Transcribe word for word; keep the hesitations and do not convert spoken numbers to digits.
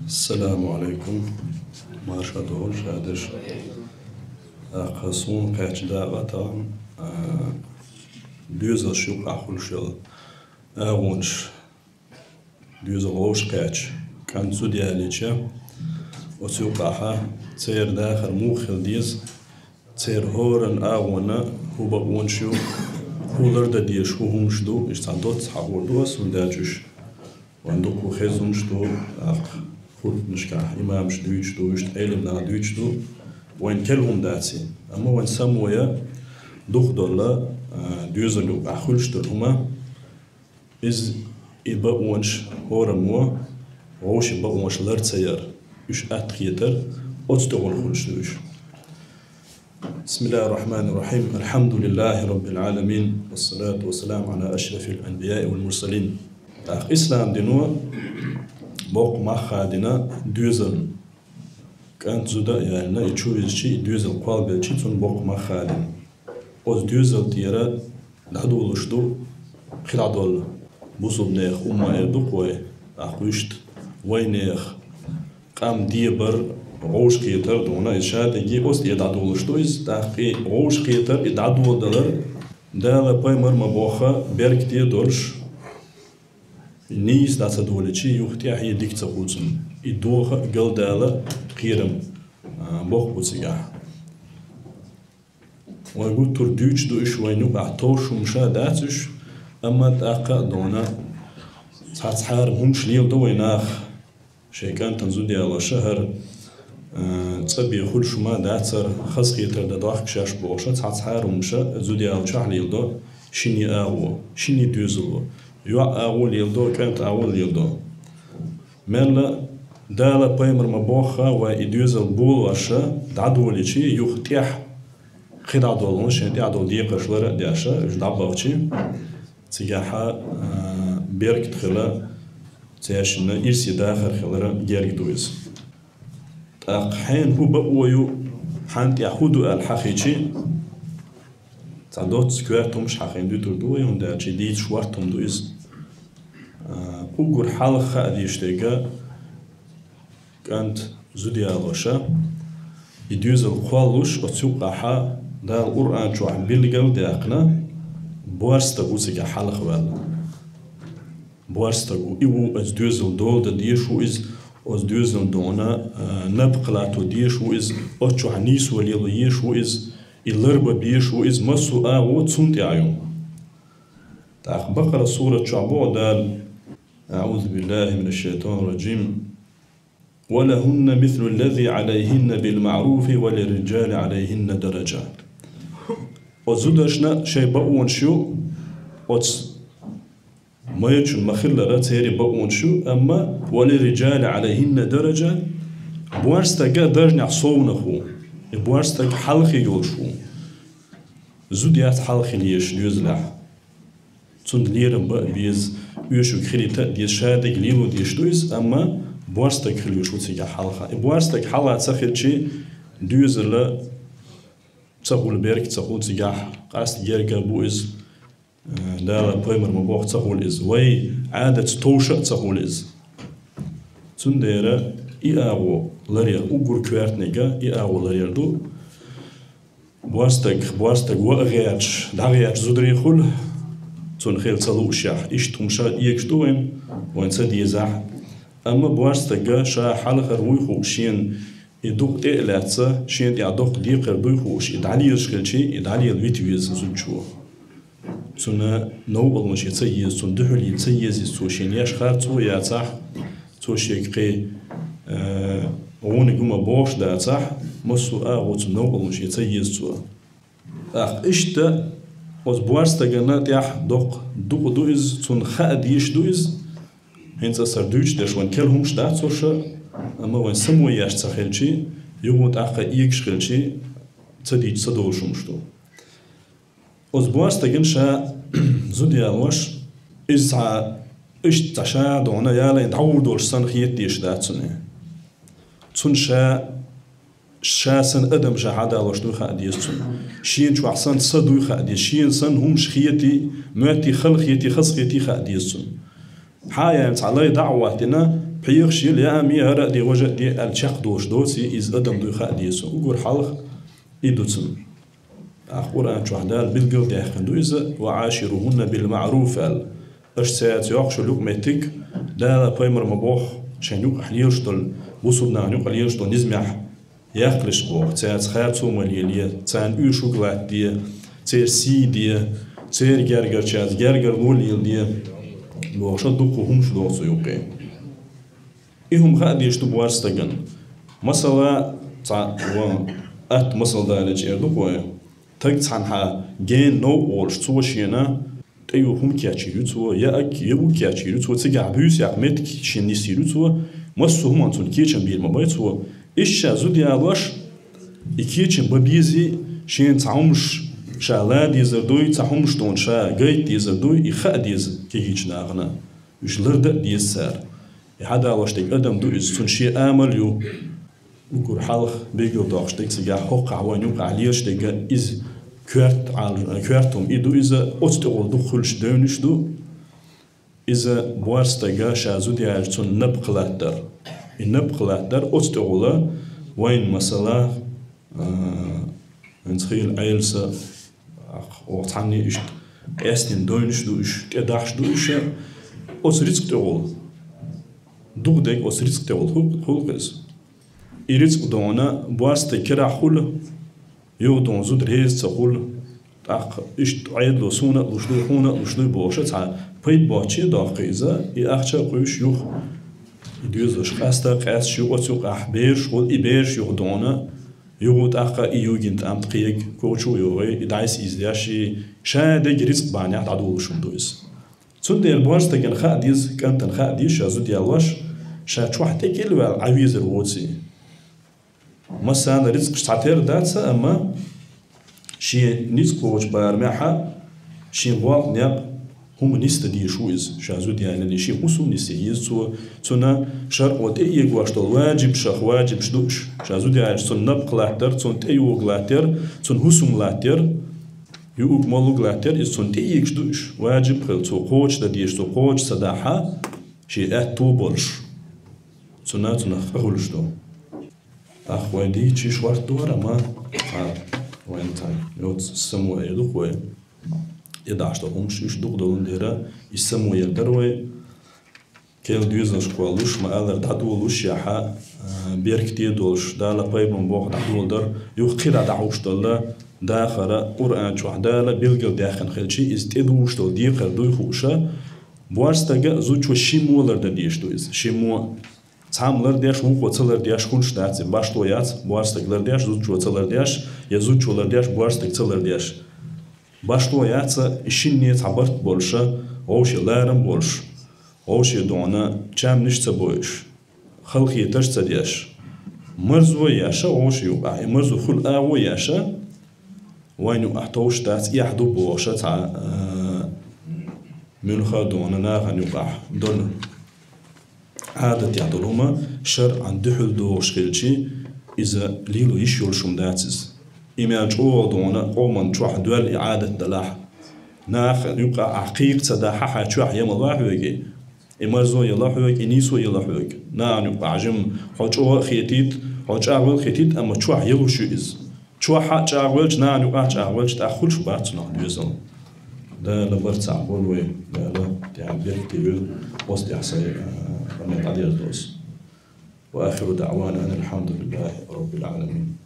Ассаламу Ӏалайкум. Марша догӀуш, хьадеш. ТӀаккха суна кхаьча дакъа тахан, а, доьзалш юкъахь хуьлуш йолу агӀонаш, доьзал вовшахкхаьчча, кӀант зуда ялийча, оцу юкъахьа церан дахар муха хила деза, церан хӀоранна агӀонна хӀун бакъонаш ю, хӀун лардан дезаш, хӀун хӀумаш ду, иштта цхьа доцца хьахор ду ас, хӀунда аьлча уьш вайн дуккха хезна хӀумаш ду, тӀаккха хӀоттанашкахь имамаш дуьйцуш ду, иштта Ӏелам наха дуьйцуш ду, вайн кхел хӀума дац и. Амма вайн самоя дукха долла, а, доьзал юкъахь хуьлуш долу хӀума, иза и бакъонаш хӀораммо, вовшийн бакъонаш лар ца яр, уьш атта хетар, оцу тӀехула хуьлуш ду уьш. بسم الله الرحمن الرحيم. الحمد لله رب العالمين. والصلاة والسلام على أشرف الأنبياء والمرسلين. ТӀаккха ислам дино боккха мах хадийна доьзална. КӀант зуда а яьлла, и чу везчи, и доьзал кхолбелчи, цунна боккха мах хадийна. Оцу доьзал тӀера дӀадолуш ду кхидӀа долу бусулбанех умма эр ду-кх вай, тӀаккха уьшта вайнех къам дебар, вовшахкхетар а дуьйна, иза шадерриге оцу тӀера дӀадолуш ду иза, тӀаккха и вовшахкхетар, и дӀадоладалар Дала пайхамар ма бохху беркате а долуш, нийса дӀа ца долийчи, юха тӀаьхье дика ца хуьлу цунна. И доха а галдала кхерам, а, боккха бу цигахь. Вай гуттар а дуьйцуш ду уьш, вайн юкъахь товш хӀумаш а дац уьш, амма тӀаккха а дуьйна цхьацхьара хӀумаш леладо вайн наха. Шайн кӀантана зуда ялош а хӀара, а, цӀа бен хуьлуш хӀума а дац хӀара, хазахетар дан дохку шаьш бохуш а, цхьацхьара хӀумаш а зуда ялочохь леладо, шинне агӀо, шинне доьзало, йоӀ агӀо леладо, кӀант агӀо леладо. Мелла Дала пайхамар ма бохху вай и доьзал болош а дӀадолийчи, юха тӀехь кхидӀа долу, шайн тӀехь долу декхарш лар а деш а, уьш дӀабахчи, цигахь, а, беркат хила, цаьршинна ирсе дахар хилар герга ду иза. ТӀаккха хьенан хӀун бакъо ю, хьан тӀехь хӀун ду аьлла хьахийчи, цхьа доцца коьрта хӀумаш хьахийна дуьтур ду вай, хӀунда аьлча дийцаш ворхӀ хӀума ду иза. А, уггар хьалха хаа дезаш дерг, кӀант зуда ялош а, и доьзал кхоллуш, оцу юкъахьа Дала Къуръан чохь билгал а даьккхина, боьрша стаг ву цигахь хьалха ваьлла. Боьрша стаг ву, и ву оцу доьзал дола дан дезаш ву иза, оцу доьзална дуьйна, а, напха латто дезаш ву иза, оцу чохь нийсо лело езаш ву иза, и ларбан безаш ву иза, массо а агӀо цунна тӀехь ю. ТӀаккха Бакъара сурат чохь боху Дала: أعوذ بالله من الشيطان الرجيم. ولهن مثل الذي عليهن بالمعروف وللرجال عليهن درجة. Оцу зударшна шайн бакъонаш ю, оцу майрачун ма-хиллара церан бакъонаш ю, амма وللرجال عليهن درجة, боьрша стага даржехь совнах ву, и боьрша стаг хьалхе йолуш ву. Зуда яц хьалха хила езаш доьзалехь. Цунна лерам бан а беза, оьшург хилийта а деза, шадерг лело дезаш ду иза, амма боьрша стаг хила везаш ву цигахь хьалха. И боьрша стаг хьалха ца хилчи, доьзал ца хуьлу, беркат ца хуьлу цигахь, къаста герга а бу иза, э, Дала пайхамар ма бохху ца хуьлу иза, вай Ӏадатца товш а ца хуьлу иза. Цундела и агӀо ларъяр, уггар коьртаниг и агӀо ларъяр ду. Боьрша стаг, боьрша стаг ван а гӀерташ, дӀагӀерташ зударий хуьлу, цунна хила ца луушехь, иштта хӀумаш а эгаш ду вайн, вайн ца дезахь. Амма боьрша стага ша хьалхара вуй хууш, шена и дукъ тӀе а лаьцна, шена тӀехь доккха декхар дуй хууш, и дӀалелаш хилчи, и дӀалела вита веза зудчо. Цунна новкъарлонаш ян ца еза, цунна дуьхьал йита ца еза иза, цо шен еш харцо яцахь, цо шега кхин, э, гӀуниг хӀума бохуш дацахь, массо а агӀо цунна новкъарлонаш ян ца еза цо. ТӀаккха иштта оцу боьрша стагана тӀехь доккха дукъ ду иза, цунна хаа дезаш ду иза. ХӀинца аса дуьйцуш дерш вайн кхел хӀумаш дац уьш, амма вайн само еш ца хилчи, юха тӀаккха эгаш хилчи, ца дийцча ца долуш хӀумаш ду. Оцу боьрша стагана ша зуда ялош, иза цхьа иштта цхьа ша догӀна ялайн дӀагӀур долуш санна хета дезаш дац цунна. Цунна ша, ша санна адам ша хьадалош дуй хаа деза цунна. Шена чохь санна са дуй хаа деза. Шена санна хӀумаш хетий, моьттий, хала хетий, хаза хетий хаа деза цунна. Хьаяьлла цхьа лай дӀа а хӀоттийна, ПхьегӀаш йила яа ме, хӀара а де, важа а де аьлла чакхдолуш доций, иза адам дуй хаа деза цунна. Уггар хьалха и ду цунна. ТӀаккха Къуръан чохь Дала билгал а даьккхина ду иза: «Ва Ӏаширугьунна бил маӀруф», аьлла. Аша цаьрца йоккхуш йолу юкъаметтиг, Дала, пайхамар ма бохху, шайн юкъахь лелаш долу, бусулба нахана юкъахь лелаш долу низамехь яккхалаш боху, цаьрца харцо ма лелае, царна оьшург латтаде, церан сий де, церан гергарчаьрца гергарло леладе бохуш, дуккха хӀуманаш доху цу юккъе. И хӀума хаа дезаш ду боьрша стагана. Масала, цхьа ван атта масал далийча эр ду-кх вай. Стаг цхьанхьа гена новкъа волуш, цо шена тӀеюха хӀума кечйийр ю цо, я аг, я уг кечйийр ю цо, цигахь буьйса яккха меттиг шена нисйийр ю цо, массо а хӀуманна цунна кечам бийр ма бай цо. Иштта ша зуда ялош, и кечам бан безий, шена цхьа хӀумаш ша ла дезар дуй, цхьа хӀумаш дуьйна ша гайта дезар дуй, и хаа деза кегийчу нахана. Уьш лардан а деза цара. И хьадалош дерг адам ду иза, цунна шен амал ю. Уггар хьалха билгалдоккхуш дерг цигахь, хӀокхахь вайн юкъахь лелаш дерг иза коьрта Ӏал-, коьрта хӀума и ду иза, оцу тӀехула дукха хуьлуш девнаш ду. Иза боьрша стага ша зуда яьлча цунна напха латтар. И напха латтар оцу тӀехула вайн масала, а, хӀинца хийла Ӏеласа, оха цхьанне иштта къестина девнаш ду уьш, тӀедахьаш ду уьш, оцу рицкъа тӀехула. Дукха дерг оцу рицкъа тӀехула хул-, хул-кх иза. И рицкъа дуьйна боьрша стаг керахь хуьлу, юха дуьйна зуда реза ца хуьлу, тӀаккха иштта Ӏедало суна а луш дуй, хьуна а луш дуй бохуш, цхьа пайда боцчу а доккху иза, и ахча а кхуьйсуш юха. И доьзалш къаста а къаьсташ ю оцу юкъахь, бераш хуьлу, и бераш юха дуьйна, юха тӀаккха и югин тӀамт кхега, коча а йогӀий, и дӀасаийзадеш, и ша дерг рицкъа бахьанехь дӀадолуш хӀума ду иза. Цундела боьрша стагана хаа деза, кӀантана хаа деза, ша зуда ялош, ша чохь тӀекӀел а ваьлла Ӏан везар воций. Массарна рицкъаш цхьатерра дац, амма шен ницкъ кхочу барамехь, шен болх, некъ, хӀума нисдан дезаш ву иза, ша зуда яьллий, шен хӀусам нисъян еза цо, цунна шарӀо тӀеэгош долу ваджибашах ваджибаш ду уьш, ша зуда яьлча цунна напха латтар, цунна тӀейогӀу латтар, цунна хӀусам латтар, юург-молург латтар, иза цунна тӀеэгаш ду уьш, ваджиб хилла цо кхочушдан дезаш, цо кхочуш ца дахь, шен аьтто болуш, цунна, цунах къа хуьлуш ду. ТӀаккха вай дийцича шортта ду хӀара, амма цхьа вайн цхьа йоцу само эр ду-кх вай. И дӀахьош долу хӀумаш уьш дукха долун дера, и само яр дара вай. Керла доьзалш кхоллалуш, ма-аллара, дӀадолалуш яхь, а, беркате долуш, Дала, пайхамар боху дӀадоладар, юха кхидӀа дӀахьош долу дахар Къуръан чохь Дала билгалдаьккхина хилча, иза тӀедугӀуш долу декхар дуй хууш, боьрша стага а, зудчо а шиммо лардан дезаш ду иза, шиммо. Цхьамма лардеш, вукхо ца лардеш хуьлуш дац, и башхо яц, боьрша стаг лардеш, зудчо ца лардеш, я зудчо лардеш, боьрша стаг ца лардеш. Башхо яц, и шинне цхьа барт болуша, вовше ларам болуш, вовше дуьйна чамниш ца бойуш, халахетарш ца деш. Марзо еш вовше юкъахь, и марзо хуьлу агӀо еш, вайн юкъахь товш дац, эхь ду бохуша цхьа, а, муьлхха а дуьйна нахана юкъахь долу Ӏадатехь долу хӀума шарӀан дуьхьал догӀуш хилчи, иза лело йиш йолуш хӀума дац иза. И мел чӀогӀа дуьйна къоман чохь доьлла и Ӏадат далахь, нахана юкъахь ахь кхайкха ца дахь, хьан чохь я ма ло хьоьга, и марзо я ло хьоьга, и нийсо я ло хьоьга. Нахана юкъахь жимма хьо чӀогӀа а хетийта, хьо чӀагӀвелла хетийта, амма чохь я луш ю иза. Чохь а чӀагӀвелча, нахана юкъахь чӀагӀвелча, тӀаккха хуьлуш бац цунах доьзал. Дала барт цхьаъ бойла вай, Дала тӀехь беркате йойла, оцу тӀехь сайн, а, къамел дӀадерзадо ас. Ва ахиру даъвана анил хьамдулиллахи раббил Ӏаламин.